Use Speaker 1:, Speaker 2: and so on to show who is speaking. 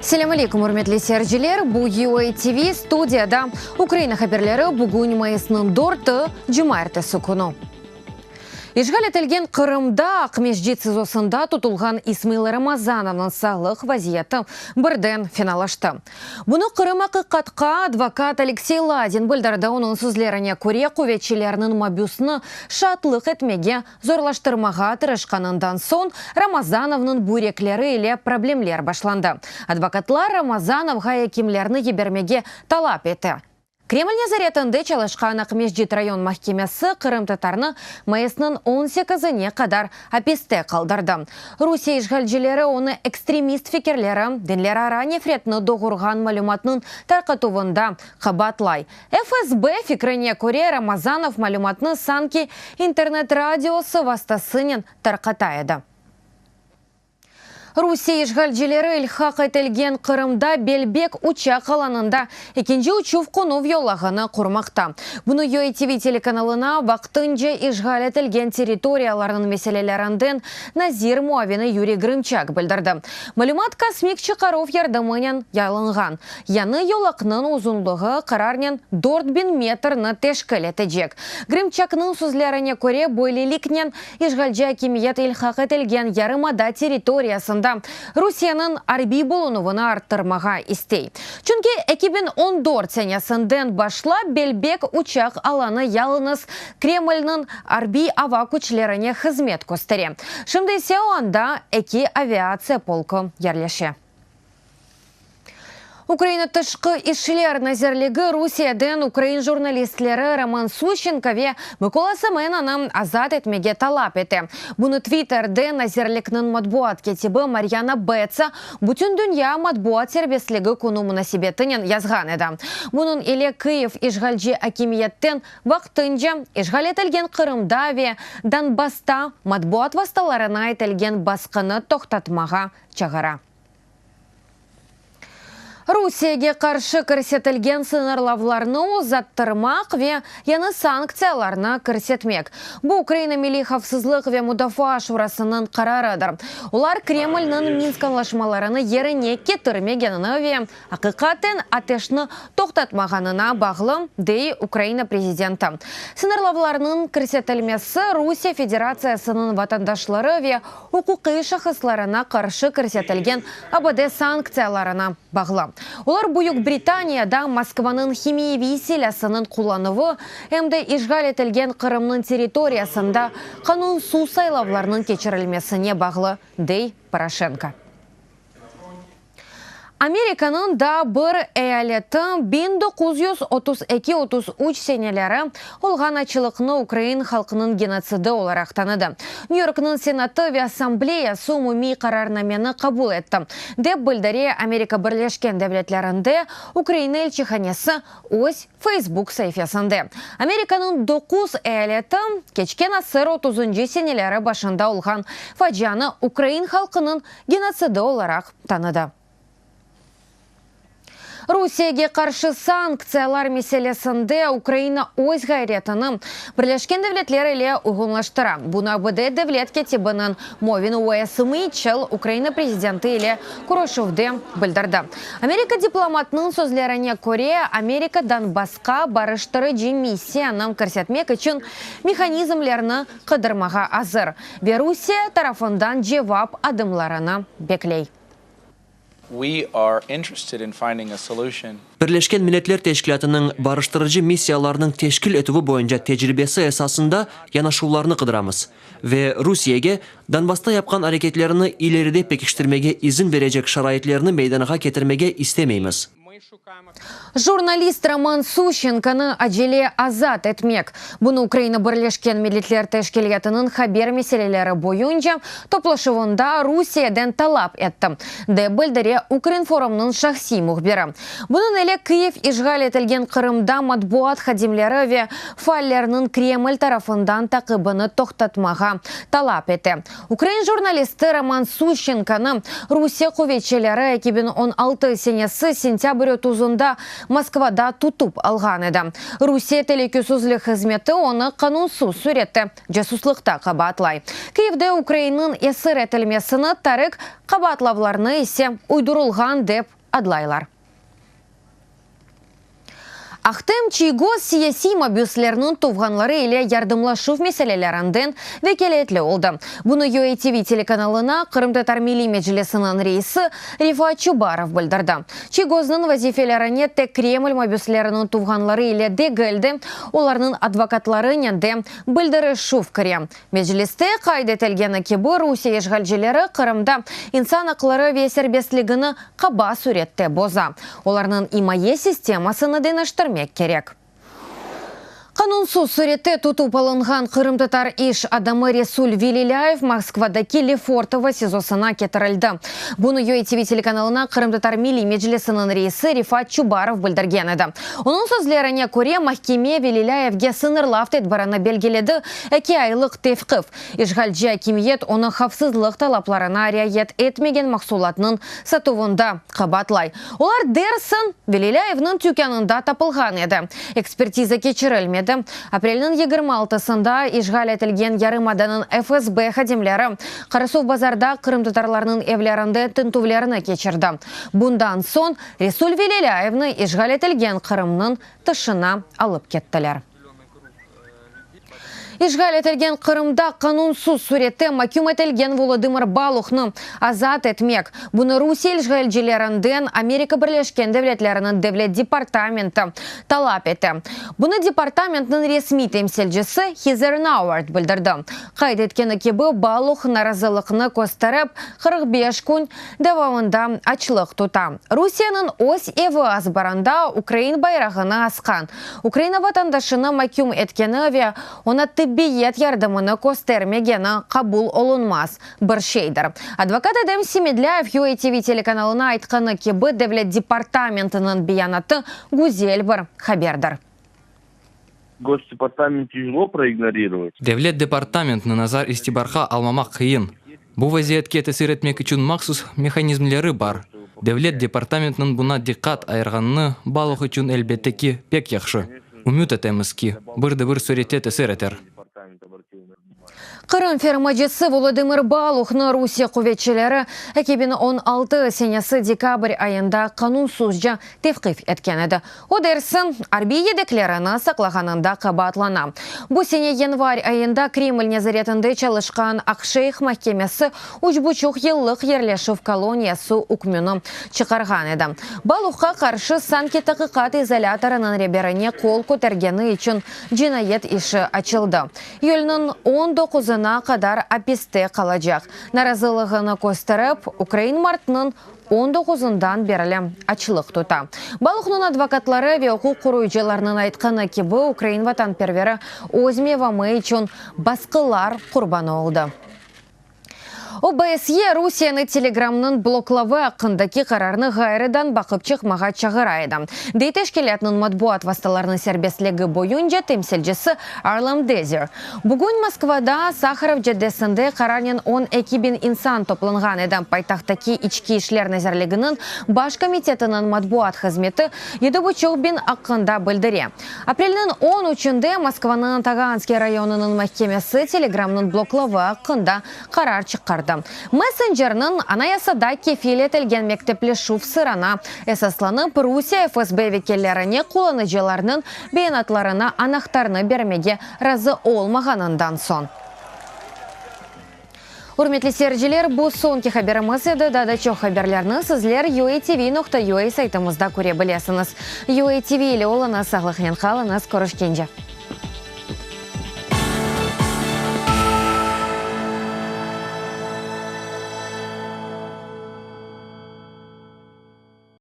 Speaker 1: Selâm aleyküm, ürmetli seyirciler! Bu UA TV, studiyada Ukraina haberleri, bugün mayısnıñ dörtü, cumaertesi künü. İşğal etilgen Qırımda Aqmescit SİZOsında tutulğan İsmail Ramazanovnıñ sağlıq vaziyeti birden fenalaştı. Bunı Qırım. Aqiqatqa advokat Aleksey Ladin bildirdi. Onıñ sözlerine köre, quvetçilerniñ mabüsni şaatlıq etmege zorlaştırmağa tırışqanından soñ Ramazanovnıñ büyrekleri ile problemler başlandı. Advokatlar Ramazanovğa ekimlerni yibermege talap ete. Kreml nezaretinde çalışqan Aqmescit rayon mahkemesi qırımtatarnı mayısnıñ on sekizine qadar apiste qaldırdı. Rusiye işğalcileri onı ekstremist fikirleri, dinlerara nefretni doğurğan malümatnıñ tarqatuvında qabaatlay. FSB fikrine köre, Ramazanov malümatnı sanki internet radiosı vastasınen tarqata edi. Rusiye işğalcileri ilhaq etilgen Qırımda Belbek uçaq alanında ekinci uçuv-qonuv yolağını qurmaqta. Bunı UATV telekanalına vaqtınca işğal etilgen territoriyalarnıñ meselelerinden nazir muavini Yuriy Grımçak bildirdi. Malümat kosmik çıqaruv yardımınen yayılınğan. Yañı yolaqnıñ uzunlığı qararnen 4000 metrni teşkil etecek. Grımçaknıñ sözlerine köre, böyleliknen İşğalci akimiyet ilhaq etilgen yarımada territoriyasında Rusiyeniñ arbiy bulunuvını arttırmağa istey. Çünki 2014 senesinden başlap Belbek uçaq alanı yalıñız Kremlniñ arbiy ava küçlerine hızmet köstere. Şimdi ise o anda eki aviatsiya polku yerleşe. Ukraina Tışqı işler nazirligi Rusiyeden ukrain jurnalistleri Roman Suşçenko ve Mıkola Semenanı azat etmege talap ete. Bunı Twitterde nazirlikniñ matbuat kâtibi Maryana Betsa Bütündünya matbuat serbestligi künü munasebetinen yazğan edi. Bunıñ ile Kyiv işğalci akimiyetten vaqtınca işğal etilgen Qırımda ve Donbassta matbuat vastalarına etilgen basqını toqtatmağa çağıra. Rusiyege qarşı kirsetilgen sıñırlavlarnı uzattırmaq ve yañı sanktsiyalarnı kirsetmek, bu Ukraina Milliy havfsızlıq ve mudafaa şurasınıñ qararıdır. Olar Kremlniñ Minsk añlaşmalarını yerine ketirmegenini ve aqiqaten ateşni toqtatmağanına bağlı, dey Ukraina prezidenti. Sıñırlavlarnıñ kirsetilmesi Rusiye Federatsiyasınıñ vatandaşları ve uquqiy şahıslarına qarşı kirsetilgen ABD sanktsiyalarına bağlı. Olar Büyük Britaniyada Moskvanıñ himiyeviy silâsınıñ qullanuvı, em de işğal etilgen Qırımnıñ territoriyasında qanunsız saylavlarnıñ keçirilmesine bağlı, dey Poroşenko. Amerikanıñ daa bir eyaleti 1932-33 seneleri olğan açlıqnı ukrain halqınıñ genotsidi olaraq tanıdı. Nyü-Yorknıñ Senatı ve Assambleyası umumiy qararnameni qabul etti, dep bildire Amerika Birleşken Devletlerinde Ukraina elçihanesi öz Facebook saifesinde. Amerikanıñ doquz eyaleti keçken asır otuzıncı seneleri başında olğan facianı ukrain halqınıñ genotsidi olaraq tanıdı. Rusiyege qarşı sanktsiyalar meselesinde Ukraina öz ğayretini Birleşken Devletler ile uyğunlaştıra. Bunı ABD devlet kâtibiniñ muavini Ues Mitchell Ukraina prezidenti ile körüşüvde bildirdi. Amerika diplomatınıñ sözlerine köre, Amerika Donbassqa barıştırıcı missiyanı kirsetmek içün mehanizmlerni qıdırmağa azır ve Rusiye tarafından cevap adımlarını bekley.
Speaker 2: We are interested in finding a solution.
Speaker 3: Birleşken Milletler Teşkilâtınıñ barıştırıcı missiyalarnıñ teşkil etüvi boyunca tecribesi esasında yanaşuvlarnı qıdıramız ve Rusiyege Donbassta yapqan areketlerini ileride pekiştirmege izin berecek şaraitlerni meydanğa ketirmege istemeymiz.
Speaker 1: Jurnalist Roman Suşçenkonı acele azat etmek. Bunı Ukraina Birleşken Milletler Teşkilâtınıñ haber meseleleri boyunca toplaşuvında Rusiyeden talap etti, dep bildire Ukrinformnıñ şahsiy mühbiri. Bunıñ ile Kyiv işğal etilgen Qırımda matbuat hadimleri ve faallerniñ Kreml tarafından taqibini toqtatmağa talap ete. Ukrain jurnalisti Roman Suşçenkonı Rusiye quvetçileri 2016 senesi sentâbr otuzında Moskvada tutıp alğan edi. Rusiye telükesizlik hızmeti onı qanunsız sürette casuslıqta qabaatlay. Kyivde Ukrainniñ esir etilmesini tarik, qabaatlavlarnı ise uydurılğan dep. adlaylar. Ahtem Çiygoz siyasiy mabüslerniñ tuvğanları ile yardımlaşuv meselelerinden vekâletli oldı. Bunı UATV telekanalına Qırımtatar Milliy Meclisiniñ reisi Refat Çubarov bildirdi. Çiygoznıñ vazifelerine tek Kreml mabüsleriniñ tuvğanları ile degil de, olarnıñ advokatlarınen de bildirişüv kire. Mecliste qayd etilgeni kibi, Rusiye işğalcileri Qırımda insan aqları ve serbestligini qaba sürette boza. Olarnıñ imaye sistemasını deñiştirmek kerek. Qanunsız sürette tutıp alınğan qırımtatar iş adamı Resul Velilâyev Moskvadaki Lefortovo SİZOsına ketirildi. Bunı UATV telekanalına Qırımtatar Milliy Meclisiniñ reisi Refat Çubarov bildirgen edi. Onıñ sözlerine köre, mahkeme Velilâyevge sıñırlav tedbirini belgiledi, eki aylıq tevqif. İşğalci akimiyet onı havfsızlıq talaplarına riayet etmegen mahsulatnıñ satuvında qabaatlay. Olar dersiñ Velilâyevniñ tükânında tapılğan edi. Ekspertiza keçirilmedi. Aprelniñ 26-sında işğal etilgen yarımadanıñ FSB hadimleri Qarasuvbazarda qırımtatarlarnıñ evlerinde tintüvlerni keçirdi. Bundan soñ Resul Velilâyevni işğal etilgen Qırımnıñ tışına alıp kettiler. İşğal etilgen Qırımda qanunsız sürette maküm etilgen Volodımır Baluhnı azat etmek, bunı Rusiye işğalcilerinden Amerika Birleşken Devletleriniñ Devlet departamenti talap ete. Bunı departamentniñ resmiy temsilcisi Heather Nauert bildirdi. Qayd etkeni kibi, Baluh narazılıqnı kösterip, 45 kün devamında açlıq tuta. Rusiyeniñ öz evi azbarında ukrain bayrağını asqan Ukraina vatandaşını maküm etkeni ve oña tibbiyet yardımını köstermegeni qabul olunmaz bir şeydir. Advokat Edem Semedlâyev UATV telekanalına aytqanı kibi, Devlet departamentiniñ beyanatı güzel bir haberdir.
Speaker 4: Gosdepartament tijelo proignorirovat.
Speaker 5: Devlet departamentni nazar-istibarğa almamaq qıyın. Bu vaziyetke tesir etmek içün mahsus mehanizmleri bar. Devlet departamentiniñ buña diqqat ayırğanını Baluh içün, elbette ki, pek yahşı. Ümüt etemiz ki, bir de bir sürette tesir eter.
Speaker 1: Qırım fermacısı Volodımır Baluhnı Rusiye quvetçileri 2016 senesi dekabr ayında qanunsızca tevqif etken edi. O, dersiñ, arbiy yedeklerini saqlağanında qabaatlana. Bu sene yanvar ayında Kreml nezaretinde çalışqan Aqşeyh mahkemesi üç buçuq yıllıq yerleşüv koloniyası ükmüni çıqarğan edi. Baluhqa qarşı sanki taqiqat izolâtorınıñ reberine qol kötergeni içün cinayet işi açıldı. İyülniñ on doquzına qadar apiste qalacaq. Narazılığını kösterip, ukrain martnıñ on doquzından berli açlıq tuta. Baluhnıñ advokatları ve uquq qoruyıcılarnıñ aytqanı kibi, ukrain vatanperveri öz mevamı içün basqılar qurbanı oldı. OBSYE Rusiyeni Telegramnıñ bloklavı aqqındaki qararnı ğayrıdan baqıp çıqmağa çağıra edi, dey teşkilâtnıñ matbuat vastalarınıñ serbestligi boyunca temsilcisi Arlem Dezir. Bugün Moskvada Saharov caddesinde qararnen 12 biñ insan toplanğan edi. Paytahttaki İçki işler nazirliginiñ Baş komitetiniñ matbuat hızmeti yedi buçuq biñ aqqında bildire. Aprelniñ on üçünde Moskvanıñ Taganskiy rayonınıñ mahkemesi Telegramnıñ bloklavı aqqında qarar çıqardı. Messencerniñ Anayasada kefil etilgen mektepleşüv sırına esaslanıp, Rusiye FSB vekillerine qullanıcılarnıñ beyanatlarına anahtarnı bermege razı olmağanından soñ. Ürmetli seyirciler, bu soñki haberimiz edi. Daa da çoq haberlerni sizler UATV nokta UA saytımızda köre bilesiñiz. UATV ile oluñız, sağlıqnen qalıñız, körüşkence!